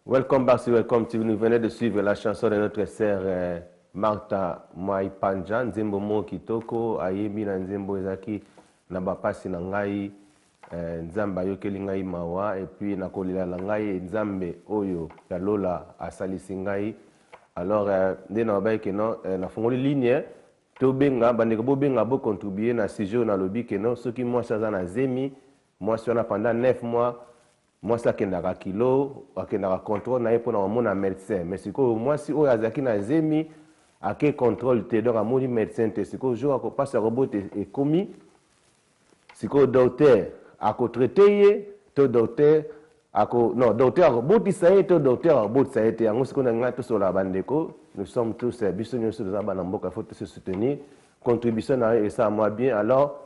Welcome back sur Welcome TV. Nous venons de suivre la chanson de notre sœur Martha Mwaipanja, nzembo moko kitoko, ayembi na nzembo ezalaki na bapasi na ngai, Nzambe ayokeli ngai mawa, et puis na kolela na ngai Nzambe oyo ya lola asalisi ngai. Alors nde nalobaki ke non, nafungoli ligne, tobenga bandeko, bobenga bo contribuer na sujet oyo nalobi ke non, soki mwasi aza na zemi, mwasi wana pendant 9 mois, mwasi akendaka kilo, akendaka contrôle na ye mpona komona médecin. Mais sikoyo mwasi oyo azalaki na zemi ake contrôle te, donc amoni médecin te. Sikoyo jour mpasi ya kobota ekomi, sikoyo docteur akotraite ye to docteur ako, non, docteur akobotisa ye to docteur akobotisa ye te? Yango sikoyo na ngai tosolola bandeko. Nous sommes tous, biso nyonso toza bana mboka, il faut se soutenir. Contribution na yo esala mwa bien. Alors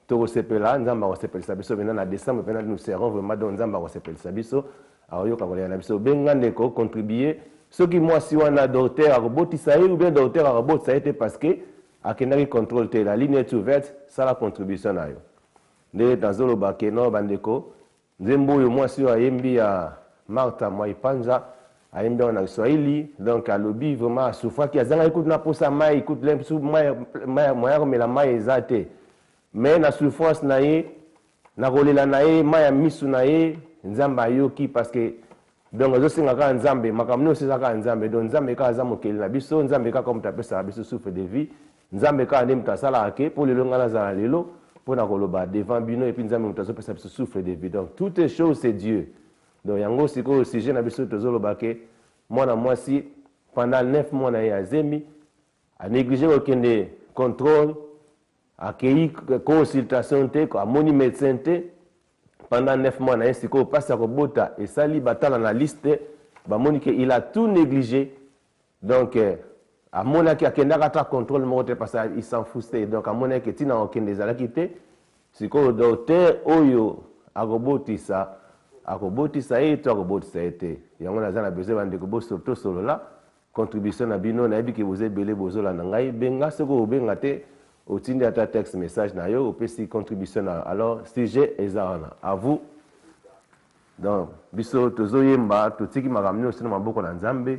tokosepela, Nzambe akosepelisa biso mpena na décembre mpena, nous serons vraiment, donc Nzambe akosepelisa biso, akoyoka kolela na biso. Benga ndeko, contribue. Soki mwasi wana, docteur akobotisa ye ou bien docteur akobotisa ye te parce que akendaki contrôle te? La ligne est ouverte, sala contribution na yo. Nde nazoloba ke no, bandeko, nzembo oyo mwasi oyo ayembi ya Martha Mwaipanza, ayembi yango na Kiswahili. Donc alobi vraiment asouffraki, azangaki kutu na posa mai, kutu moya komela mai eza te, mais na souffrance na ye, na kolela na ye, mai ya misu na ye, Nzambe ayoki. Parce que donc azosenga kaka Nzambe, makambo nyonso eza kaka Nzambe. Donc Nzambe kaka aza mokeli na biso, Nzambe kaka moto apesaka biso souffle de vie, Nzambe kaka nde moto asalaka ke mpo lelo ngai nazala lelo mpona koloba devant bino, et puis Nzambe moto azopesa biso souffle de vie. Donc toutes les choses, c'est Dieu. Donc yango sikoyo sujet na biso, tozoloba ke mwana mwasi pendant 9 mois na ye azemi, anéglige kokende contrôle, akei consultation te, amoni médecin te pendant 9 mois na ye. Sikoyo mpasi ya kobota esali, batala na liste, bamoni ke il a tout négligé. Donc amonaki akendaka ata contrôle moko te parce que il s'en foutait. Donc amonaki ntina kokende ezalaki te. Sikoyo docteur oyo akobotisa, akobotisa ye to akobotisa ye te? Yango naza na besoin bandeko tosolola. Contribution na bino, nayebi ke boza ebele bozolanda ngai. Benga, soki obenga te, otindi ata texte message na yo, opesi contribution na yo. Alors sujet eza wana, à vous. Donc biso tozoyemba, totiki makambo nyonso na maboko na Nzambe,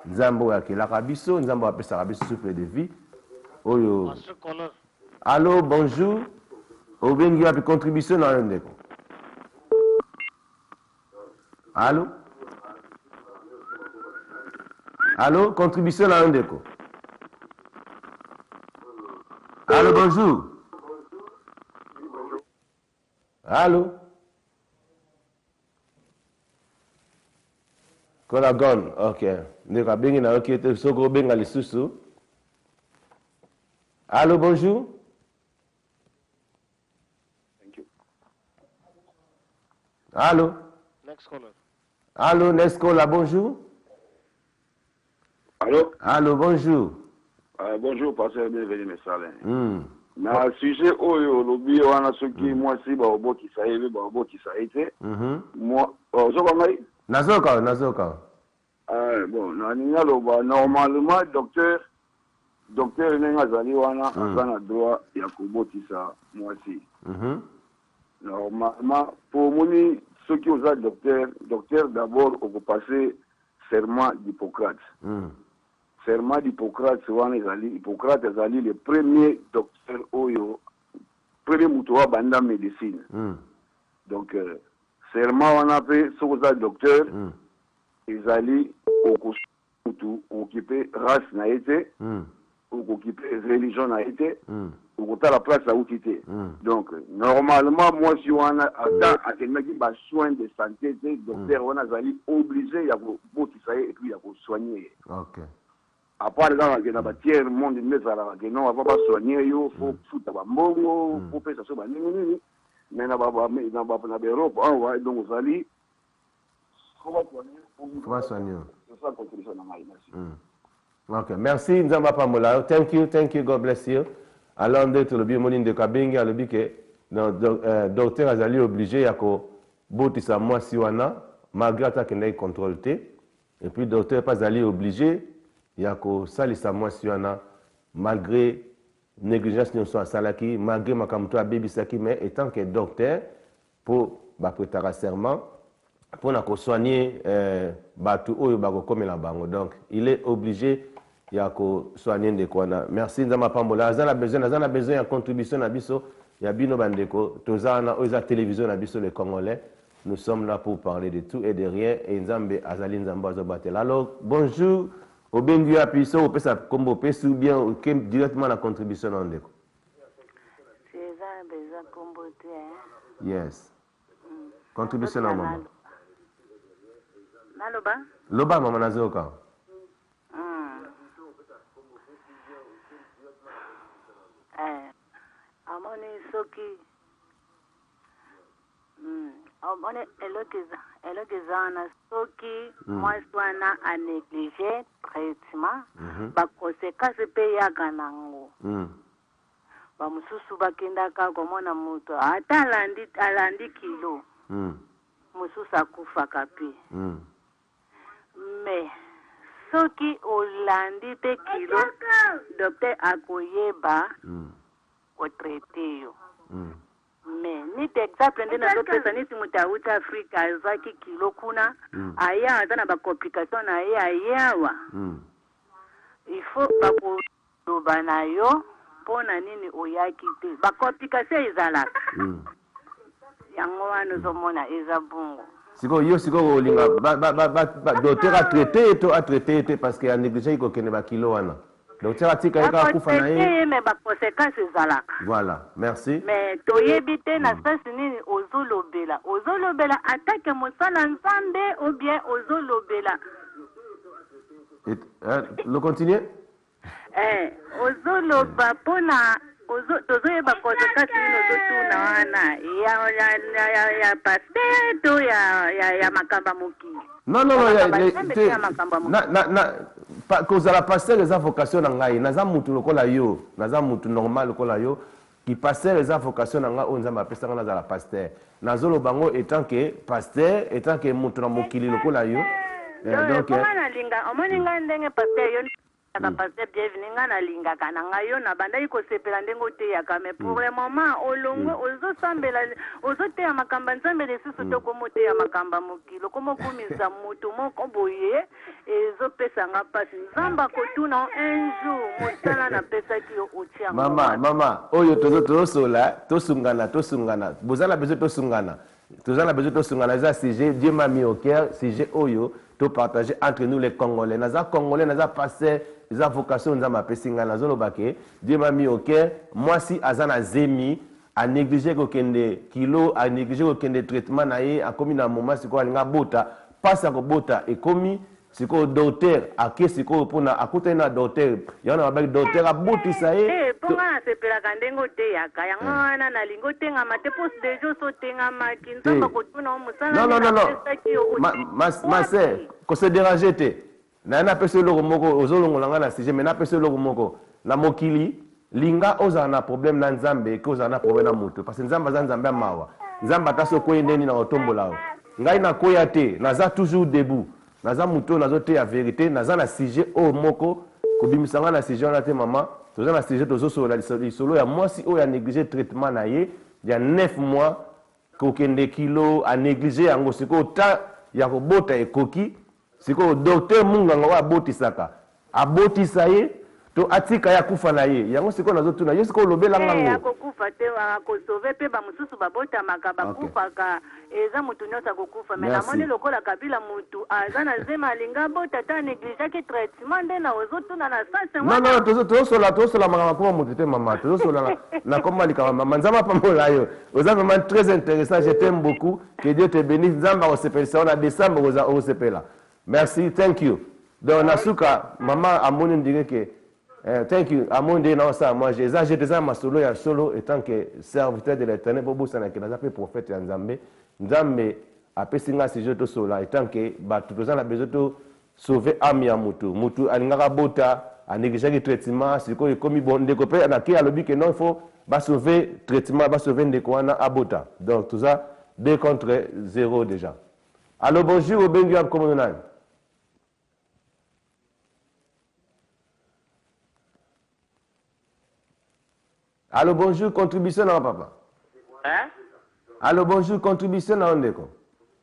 Nzambe oyo akelaka biso, Nzambe oyo apesaka biso souffle de vie oyo. Allo, bonjour, obengi wapi? Contribution na yo, ndeko. Allo, allo, contribution na yo, ndeko. Allo, bonjour. Allo, caller gone. Ok, ndeko abengi, nayoki ete soki obenga lisusu. Allo, bonjour. Thank you. Allo. Next caller. Allo, next caller, bonjour. Allô. Allo, bonjour. Bonjour, pasteur, bienvenue Messalin. Na sujet oyo olobi wana, soki mwasi baobotisa ye mpe baobotisa ye te, ozoka ngai? Nazoka, nazoka. Bon, nalingi aloba, normalement docteur ndenge azali wana, aza na droit ya kobotisa mwasi. Normalement, po omoni, soki oza docteur, docteur d'abord okopase serment d'Hippocrate. Serment d'Hippocrate wana ezali, Hippocrate azali le premier docteur oyo, premier moto oyo abanda médecine. Donc serment wana mpe, soki oza docteur, ezali mutu okokipe race na ye te, okokipe religion na ye te, okotala place auti te. Donc normalement mwasi wana, ata akendaki basoin de santé te, docteur wana azali obligé ya kobotisa ye et puis ya kosoigne ye. À part kaka ke na batiers monde nde ezalaka ke non, avant basoigne yo, faut futa bambongo, faut pesa so bandenge nini, mais na baEurope awa, donc ozali faut basoigne. C'est ça contribution na ngai, merci. Ok, merci, Nzambe apambola yo. Thank you, thank you, God bless you. Alors nde tolobi, omoni ndeko abengi, alobi ke docteur azali obligé ya kobotisa mwasi wana malgré ata akendaki contrôle te, et puis docteur mpe azali obligé ya kosalisa mwasi wana malgré négligence nyonso asalaki, malgré makambo to abebisaki. Mais étant que docteur, mpo baprêtaka serment. Pona ko soigner batu oyo bakokomela bango donc il est oblige ya ko soigner ndeko wana. Merci Nzambe apambola. Aza na besoin, naza na besoin ya contribution na biso ya bino ba ndeko. Toza wana oyo eza television na biso les congolais. Nous sommes là pour parler de tout et de rien et Nzambe azali Nzambe azo batela. Alors bonjour obengi wapi so opesa kombo opesi ou bien oke directement na contribution na ndeko. Eza besoin kombo te hein. Yes. Contribution na mama. Naloba? Loba mama nazoyoka. Eh, amoni soki omoni eloko eloko eza wana soki mwasi wana a néglige traitement ba conséquences mpe eyaka nango. Ba mosusu bakendaka komona moto ata alandi alandi kilo mosusu akufaka pe mais soki olandi te kilo docteur akoyeba ko traiter yo mais niti exemple nde nazopesa niti moto awuti Afrika azwaki kilo kuna aye aza na ba complication na ye aye awa il faut bako Loba na yo pona nini oyaki te ba complication ezalaka yango wana ozomona eza bongo. Sikoyo yo sikoyo olinga ba ba ba ba docteur a traite ye to a traite ye te parce que a negligeaki kokende ba kilo wana docteur atika ye kaka akufa na ye. Ba ko traite ye mais ba consequences ezalaka. Voilà merci. Mais toyebi te na sens nini ozolobela ozolobela ata que mosala nzambe ou bien ozolobela. Et, hein, le continuer? Eh ozo loba pona ozo tozo yeba consequence nini ozo tuna wana ya ya ya ya pasteur to ya ya ya makambo ya mokili. Non non non ya te na na na pa, kozala pasteur eza vocation na ngai naza mutu lokola yo naza mutu normal lokola yo ki pasteur eza vocation na ngai oyo Nzambe apesa ngai nazala pasteur nazoloba ngo etant que pasteur etant que mutu na mokili lokola yo eh, donc nga nalinga omoni ngai ndenge pasteur yo Kaka pasteur bienvenue nga na lingaka na nga yo na bandaki kosepela ndenge oteyaka mais pour le moment olongwe ozo sambela ozo teya makambo ya nzambe lisusu te okomi oteya makambo ya mokili okomi okumisa mutu moko boye ezo pesa nga pasi nzambe akotuna yo un jour mosala na pesaki yo otie yango Mama wapi. mama oyo tozo tozosola tosungana tosungana boza na besoin tosungana Toza na besoin tosungana eza sujet Dieu m'a mis au cœur sujet oyo to partager entre nous les congolais naza congolais naza pasteur eza vocation nzambe apesi ngai nazo loba ke Dieu m'a mis au cœur mwasi aza na zemi a negliger kokende kilo a negliger kokende traitement na ye akomi na moment sikoyo alingi abota pasi ya kobota ekomi Sikoyo docteur ake sikoyo pona akutani na docteur yango na babaki docteur abotisa ye. Te po nga nasepelaka ndenge oteyaka yango wana nalingi otengama te po dejà osi otengamaki nzambe akotuna yo musala nini napesaki yo Ma ma sœur ko se deranger te naye napesa yo eloko moko ozolongola nga na sujet mais napesa yo eloko moko na mokili linga ozala na problème na nzambe ke ozala na problème na mutu parce que nzambe aza nzambe ya mawa nzambe ata soki okweyi ndenge nini akotombola yo ngai nakweya te naza toujours debout Naza mutu oyo nazo teya verite naza na sujet oyo moko kobimisa nga na sujet wana te maman toza na sujet tozo solola lisolo ya mwasi oyo a neglige traitement na ye ya 9 mois kokende kilo a neglige yango sikoyo temps ya kobota ekoki sikoyo docteur munganga oyo abotisaka Abotisa ye to atika ye akufa na ye? Yango sikoyo nazo tuna yo sikoyo lobela nga Te ngo. akokufa te ako sauve pe ba mususu babotamaka bakufaka eza mutu nionso akokufa mais namoni Merci. lokola kabila mutu aza na zemi alingi abota ata a negligeaki traitement nde na ozo tuna na sens Non wana. non tozo tozo solola tozo solola makambo ya kombo mutu te maman tozo solola na kombo ya likambo maman nzambe apambola yo oza vraiment très interessant je t'aime beaucoup que Dieu te benisse nzambe akosepelisa yo na decembre okoza okosepela Merci thank you donc na suka maman amoni on dirait que eh, thank you amoni ndenge naosala mwa jeu eza jeu te eza masolo ya solo etant que serviteur de l'éternel bobosana ke naza mpe prophète ya nzambe nzambe apesi nga sujet tosolola etant que bato toza na besoin to sauver ame ya mutu mutu alingaka abota anegligeaki traitement sikoyo ekomi bon ndeko mpe nake alobi ke non il faut basauve traitement basauve ndeko wana abota donc toza 2 contre 0 déjà Allo bonjour obengi wapi kombo nani? Allo bonjour contribution na papa. Hein? Allo bonjour contribution na ndeko.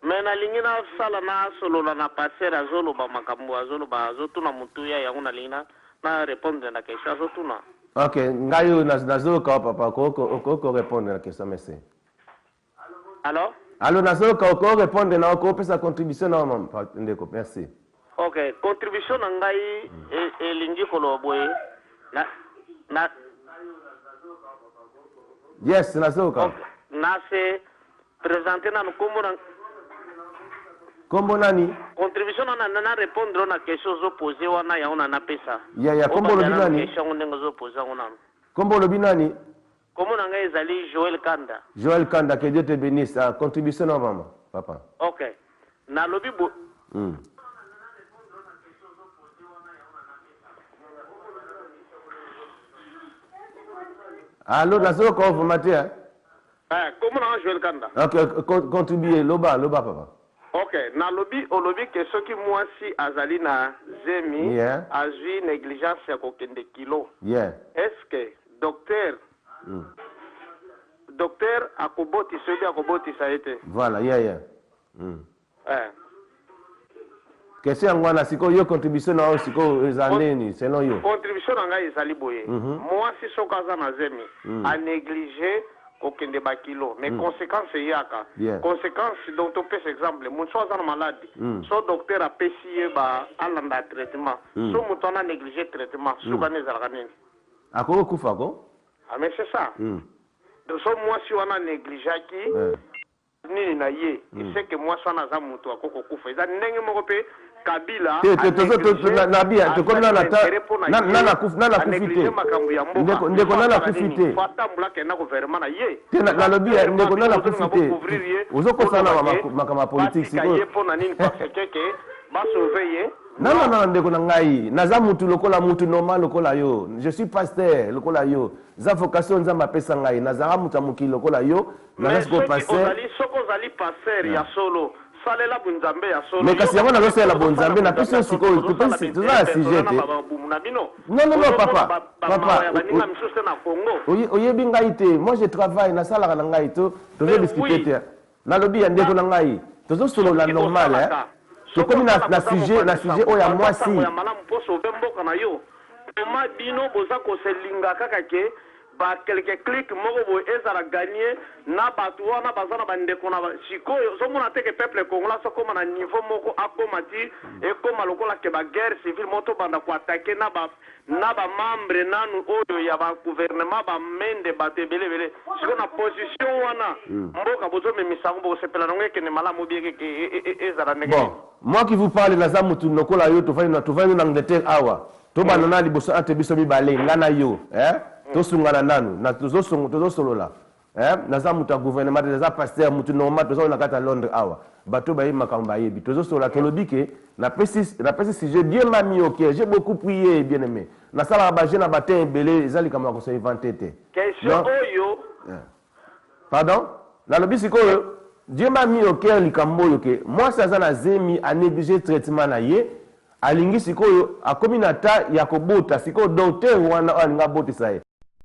Mais nalingi nasala nasolola na pasteur azoloba makambo azoloba azotuna motuya yango nalingi na na répondre na question azotuna. Ok, ngai oyo nazoyoka wa papa, okoki korépondre na question, merci. Allo? Allo, nazoyoka, okoki répondre na okopesa contribution na mama ndeko, merci. Ok, contribution na ngai elingi koloba boye na Yes, nazoyoka. Ok, na se présenter nanu kombo na Kombo nani? Contribution na répondre na question ozopose wana, yango na napesa. Ya kombo olobi nani? Question yango ndenge ozopose yango nanu. Kombo olobi nani? Kombo na ngai ezali Joel Kanda. Joel Kanda, que Dieu te bénisse. Ah, contribution na mama papa. Ok, nalobi bo Allo, nazoyoka vraiment te, hein? Eh, kombo na nga Joel Kanda. Ok, contribuer, loba, loba papa. Ok, nalobi, olobi ke soki mwasi azali na zemi, azwi négligence ya kokende kilo, est ce que docteur akobotisa oyebi akobotisa ye te? Voilà, yeah. Question yango wana. Sikoyo yo, contribution na yo sikoyo eza nini selon yo? Contribution na ngai ezali boye: mwasi soki aza na zemi, anéglige kokende bakilo, mais conséquence eyaka. Conséquence, donc topesa exemple: moto so aza na maladi, so docteur apesi ye ba alanda traitement, so moto wana néglige traitement, sukani ezalaka nini? Akoki kokufa ko. Ah, mais c'est ça. Donc so mwasi wana négligeaki nini na ye, eseke mwasi wana aza moto akoki kokufa. Eza ndenge moko mpe Kabila. Te, te, na tokomi na nakufi te. Makambo ya mboka. Ndeko, na nakufi te. Fo atambola akenda gouvernement na ye. Te, nalobi, ndeko, na nakufi te. Ozokosala makambo ya politique sikoyo. Ye mpo na nini? Parce que ke basauve ye. Non, non, non, ndeko na ngai, naza mutu lokola mutu normal lokola yo. Je suis pasteur lokola yo, za vocation Nzambe apesa ngai. Nazala mutu ya mokili lokola yo, naza sikoyo pasteur. Soki ozali pasteur ya solo, salela bonzambe ya solo. Mais kasi yango nazosalela bonzambe. Napesi yo sikoyo, toza na sujet te. Non, non, non, papa, papa, baninga misusu te na Congo. Oyebi ngai te. Moi, je travaille, nasalaka na ngai. Tozodiscute te. Nalobi ya ndeko na ngai, tozosolola normal, eh? Tokomi na sujet oyo ya mwasi. Ya malamu mpo sauve mboka na yo. Koma bino boza koselinga kaka ke ba quelque clique moko boye ezala gagné na bato wana baza na bandeko na sikoyo. Ozomona te ke peuple congolais azokóma na niveau moko, akóma ti ekóma lokola ke baguerre civile moko, tobanda koattaquer na bamembre nanu oyo ya bagouvernement, bamende bato ebele ebele. Sikoyo na position wana, mboka bozomemisa yango, bokosepela nango ekende malamu bie ezala ndenge? Bon, moi qui vous parle, naza mutu lokola yo. Tovandi na Angleterre awa. Tobanda na liboso ate biso mibale, nga na yo, eh? Tosungana nanu na tozosolola, eh? Naza moto ya gouvernement te, naza pasteur, motu normal. Toza na kati ya Londres awa, bato bayebi makambo, bayebi. Tozosolola, tolobi ke napesi sujet. Dieu m'a mis au cœur, j'ai beaucoup prié, bien aimé. Nasalaka bajeûne na batin ebele, eza likambo ya kosinvente te. Question oyo. Pardon, nalobi sikoyo, Dieu m'a mis au cœur likambo oyo ke mwasi aza na zemi, anéglige traitement na ye, alingi sikoyo akomi na ta ya kobota. Sikoyo docteur wana oyo alingi abotisa ye.